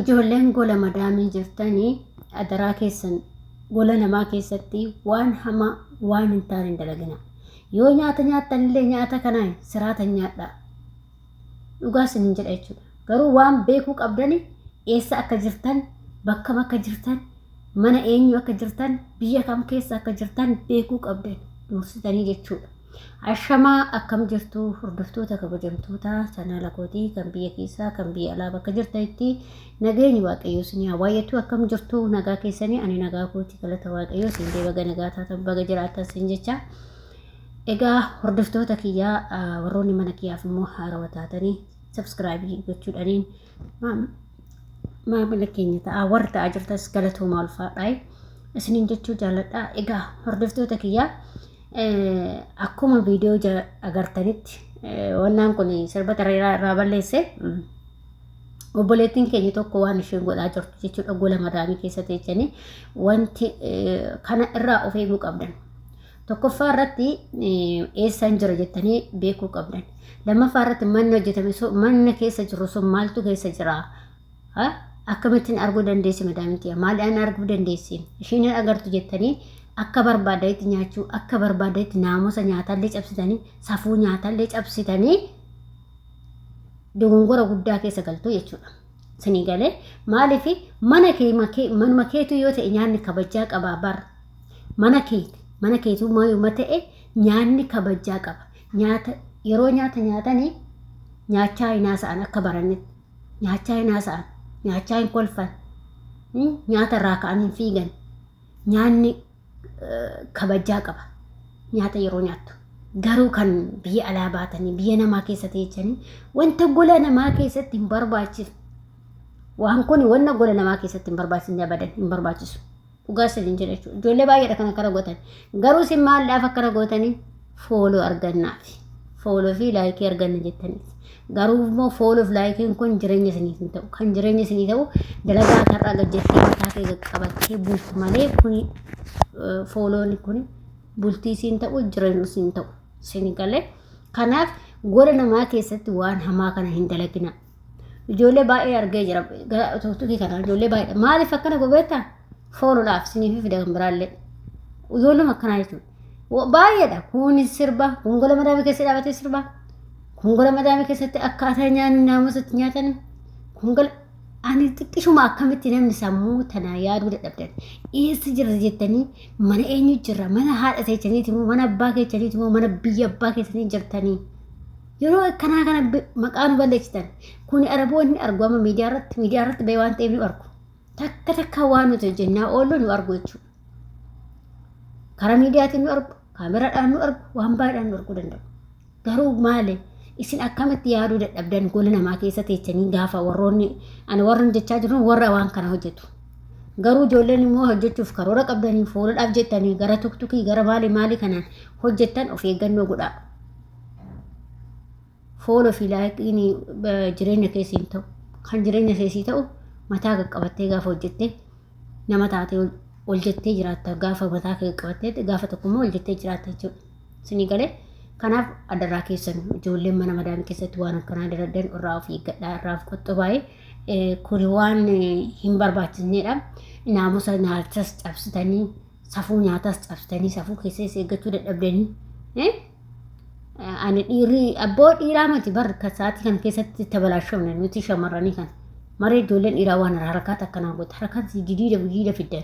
Ijoolleen gola madaamii jirtanii adaraa keessan gola namaa keessatti waan hamaa waan hin taane hin dalaginaa. Yoo nyaata nyaattanillee nyaata kana siraatan nyaadhaa. Dhugaa isinin jedha jechuudha. Garuu waan beekuu qabdani eessa akka jirtan, bakkam akka jirtan, mana eenyu akka jirtan, biyya kam keessa akka jirtan beekuu qabdan dursitanii jechuudha. Ashamaa akkam jirtu hordoftoota kabajamtoota chaanaala kootii kan biyya keessaa kan biyya alaa bakka jirtanitti nageenyi waaqayyoo isin haa baay'atu. Akkam jirtu, nagaa keessanii? Ani nagaa kooti, galata waaqayyoo. Isin illee baga nagaa taatan, baga jiraattan isin jecha. Egaa hordoftoota kiyyaa, warroonni mana kiyyaaf immoo haarawa taatanii subscribe gochuudhaaniin maamila keenya ta'aa, warri ta'aa jirtas galatoomaa, ulfaadhaa isiniin jechuu jaalladha. Egaa hordoftoota kiyyaa, akkuma viidiyoo agartanitti wannaan kun sirba xareeraa irraa balleesse. Obboleettiin keenya tokko waan isheen godhaa jirtu jechuudha, gola madaamii keessa teechanii wanti kana irraa of eeguu qabdan. Tokkoffaa irratti eessaan jira jettanii beekuu qabdan. Lammaffaa irratti manni hojjetame sun, manni keessa jiru sun maaltu keessa jira? Akkamittiin arguu dandeessi madaamiin tiyya? Maaliidhaan arguu dandeessi? Ishiin hin agartu jettanii akka barbaadanitti nyaachuu, akka barbaadanitti naamusa nyaatallee cabsitanii, safuu nyaatallee cabsitanii dogongora guddaa keessa galtu jechuudha. Sinii galee? Maaliif mana kee manuma keetu yoo ta'e nyaanni kabajaa qabaa bar. Mana keeti mana keetuu maayuma ta'e nyaanni kabajaa qaba. Nyaata yeroo nyaata nyaatanii nyaachaa hin haasa'an, akka barannetti. Nyaachaa hin haasa'an, nyaachaa hin kolfan, nyaata irraa ka'anii hin fiigan. Nyaanni kabajaa qaba. Nyaata yeroo nyaattu. Garuu kan biyya alaa baatanii biyya namaa keessa teechanii wanta gola namaa keessatti hin barbaachifne. Waan kun wanna gola namaa keessatti hin barbaachisne, abadan hin barbaachisu. Dhugaa isiniin jedha jechuudha. Ijoollee baay'eedha kan akkana gootan. Garuu isin maaldhaaf akkana gootanii? Follow argannaafi. Follow fi like arganna jettaniiti. Garuu immoo follow fi likeiin kun jireenya isiniif hin ta'u. Kan jireenya isinii ta'u dalagaa karraa gad jettee mataa kee qaqqabattee bultu malee kuni follown kun bultii siin ta'u, jireenya siin ta'u. Isin galee? Kanaaf gola namaa keessatti waan hamaa kana hin dalagina. Ijoollee baay'ee argee jira. Tuktukii kana ijoollee baay'ee. Maaliif akkana gobeetta? Followdhaaf isiniif fida kan biraallee. Ijoolluma akkanaa jechuudha. Baay'eedha. Kun sirba, kun gola madaamii keessa dhaabatee sirba. Kun gola madaamii keessatti akkaataa nyaanni naamusatti nyaatan. Kun gola ani xiqqishuma akkamitti namni sammuu tanaa yaaduu dadhabdan. Eessa jirra jettanii, mana eenyu jirra? Mana haadha teessaniiti moo mana abbaa keessaniiti moo mana biyya abbaa keessanii jirtanii? Yeroo akkanaa kana maqaa nu balleessitan. Kuni Araboonni argu amma miidiyaa irratti bahee waan ta'eef nu argu. Takka takka waan nuti hojjennaa oollu nu argu jechuudha. Karaa miidiyaatiin nu argu, kaameraadhaan nu argu, waan baay'eedhaan nu arguu danda'u. Garuu maali? Isin akkamitti yaaduu dadhabdan gola namaa keessa teessanii? Gaafa warroonni ani warra jechaa jiru warra waan kana hojjetu. Garuu ijoolleen immoo hojjechuuf karoora qabdanii followdhaaf jettanii gara tuktukii gara maalii maalii kanaan hojjettan, of eeggannoo godhaa. Follow fi likeiin jireenya keessi hin ta'u. Kan jireenya keessii ta'u mataa qaqqabattee gaafa hojjette nama taatee ol jettee jiraatta. Gaafa mataa kee qabattee gaafa tokkommoo ol jettee jiraatta jechuudha. Isinii galee? Kanaaf adarraa keessan ijoolleen mana madaamii keessatti waan akkanaa dalagdan irraa of eeggadhaa, irraa of qoxxobaa'ee. Kuni waan hin barbaachisnedha. Naamusa nyaatas cabsitanii, safuu nyaataas cabsitanii, safuu keessas eeggachuu dadhabdanii. Ani dhiirri abboo dhiiraa miti bar kan sa'aatii kana keessatti tabalaashofne nuti shamarranii kan maree ijoolleen dhiiraa waan harakaata akkanaa goote, harakaata jidiida jidiida fiddan,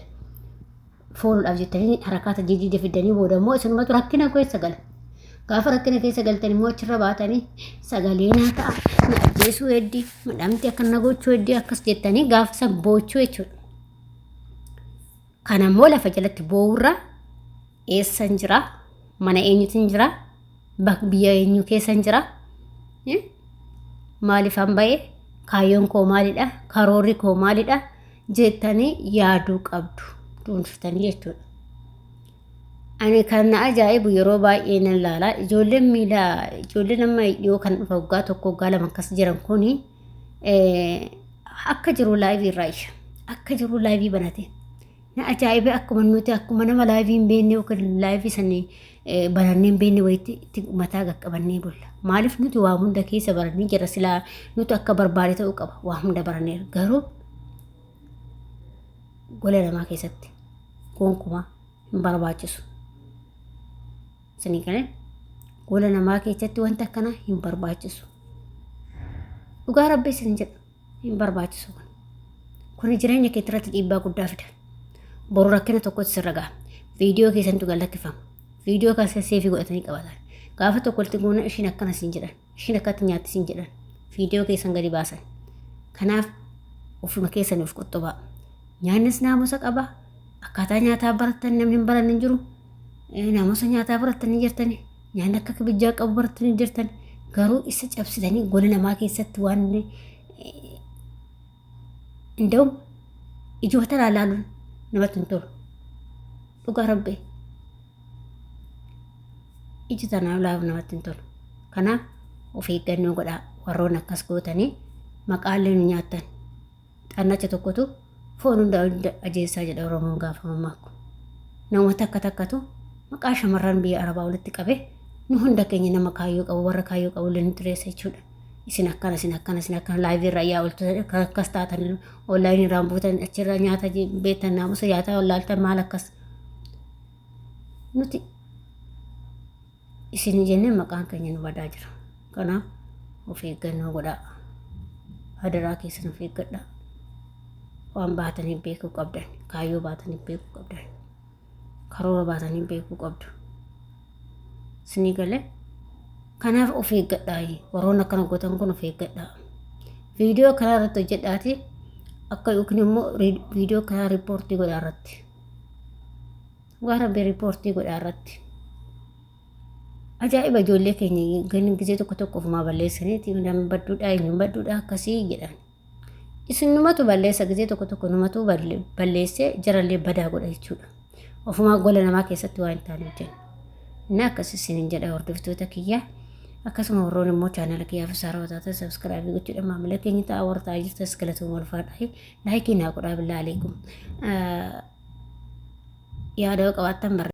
followdhaaf jettanii harakaata jidiida fiddanii booda immoo isinumatu rakkina keessa gala. Gaafa rakkina keessa galtan immoo achirra baatanii sagalee naa ta'a, na ajjeesuu heddii, madhamti akka na gochuu heddii akkas jettanii gaafa san boochuu jechuudha. Kana immoo lafa jalatti boo'urra eessan jira? Mana eenyutin jira? Biyya eenyu keessan jira? Maaliifan ba'e? Kaayyoon koo maalidha? Karoorri koo maalidha? Jettanii yaaduu qabdu dhuunfatanii jechuudha. Ani kan na ajaa'ibu yeroo baay'ee nan laala, ijoolleen miila ijoolleen amma dhiyoo kan dhufa waggaa 1 waggaa 2 akkas jiran kuni akka jiru live irraa isha akka jiru live banate na ajaa'ibe. Akkuma nuti akkuma nama live hin beekne yookiin live sanii barannee hin beekne wayitti itti mataa qaqqabannee bulla. Maaliif? Nuti waa hunda keessa barannee jira, silaa nuti akka barbaade ta'uu qaba, waa hunda baranneera. Garuu Gola namaa keessatti gonkumaa hin barbaachisu. Isinii galee gola namaa keessatti wanti akkanaa hin barbaachisu. Dhugaa rabbi isin jedha hin barbaachisu kun. Kuni jireenya keetti irratti dhiibbaa guddaa fida. Boru rakkina tokkotti sirra gaha. Viidiyoo keessantu gad lakkifama. Viidiyoo kan seefii godhatanii qabatan. Gaafa tokko walitti goona ishiin akkana siin jedhan. Ishiin akkatti nyaatti siin jedhan. Viidiyoo keessan gadi baasan. Kanaaf ofuma keessan of qoxxobaa. Nyaannis naamusa qaba. Akkaataa nyaataa barattan namni hin baranne hin jiru. Naamusa nyaataa barattanii jirtani. Nyaanni akka kabajaa qabu barattanii jirtan. Garuu isa cabsitanii gola namaa keessatti waan inda'u ijuma tanaa laaluun namatti hin tolu. Dhugaa rabbi iji tanaa laaluun namatti hin tolu. Kanaaf of eeggannoo godhaa warroon akkas gootanii maqaallee nu nyaattan. Xannacha tokkotu foon hunda hunda ajeessaa jedha Oromoon gaafa mammaaku. Nama takka takkatu maqaa shamarran biyya Arabaa walitti qabe nu hunda keenya nama kaayyoo qabu warra kaayyoo qabu illee nu xureessa jechuudha. Isin akkana isin akkana isin akkana laayivii irra yaa ooltu akkas taatan onlaayinii irraan buutan achirra nyaata beektan naamusa nyaataa wallaaltan maal akkas nuti isin jennee maqaan keenya nu badaa jira. Kanaaf of eeggannoo godhaa. Hadaraa keessan of eeggadhaa. Waan baataniif beekuu qabdan. Kaayyoo baataniif beekuu qabdan. Karoora baataniif beekuu qabdu. Isinii galee kanaaf of eeggadhaa. Warroon akkana gootan kun of eeggadhaa. Viidiyoo kanaa irratti hojjedhaati akka yookiin immoo viidiyoo kanaa riippoortii godhaa irratti. Dhugaa rabbii riippoortii godhaa irratti. Ajaa'iba ijoollee keenya gan gisee tokko tokko ofumaa balleessaniiti namni badduudhaa eenyuun badduudhaa akkasii jedhan. Isin numatu balleessa gisee tokko tokko numatu balleessee jarallee badaa godha jechuudha. Ofumaa gola namaa keessatti waan hin taane hojjenna. Inni akkas isiniin jedha hordoftoota kiyya. Akkasuma warroon immoo chaanala kiyyaaf saaraa taatan sabskraayibii gochuudhaan maamila keenya ta'a warra ta'aa jirtas galatooma ulfaadha. Laayikii naa godhaa billaa aleekum. Yaada yoo qabaattan barreessaa.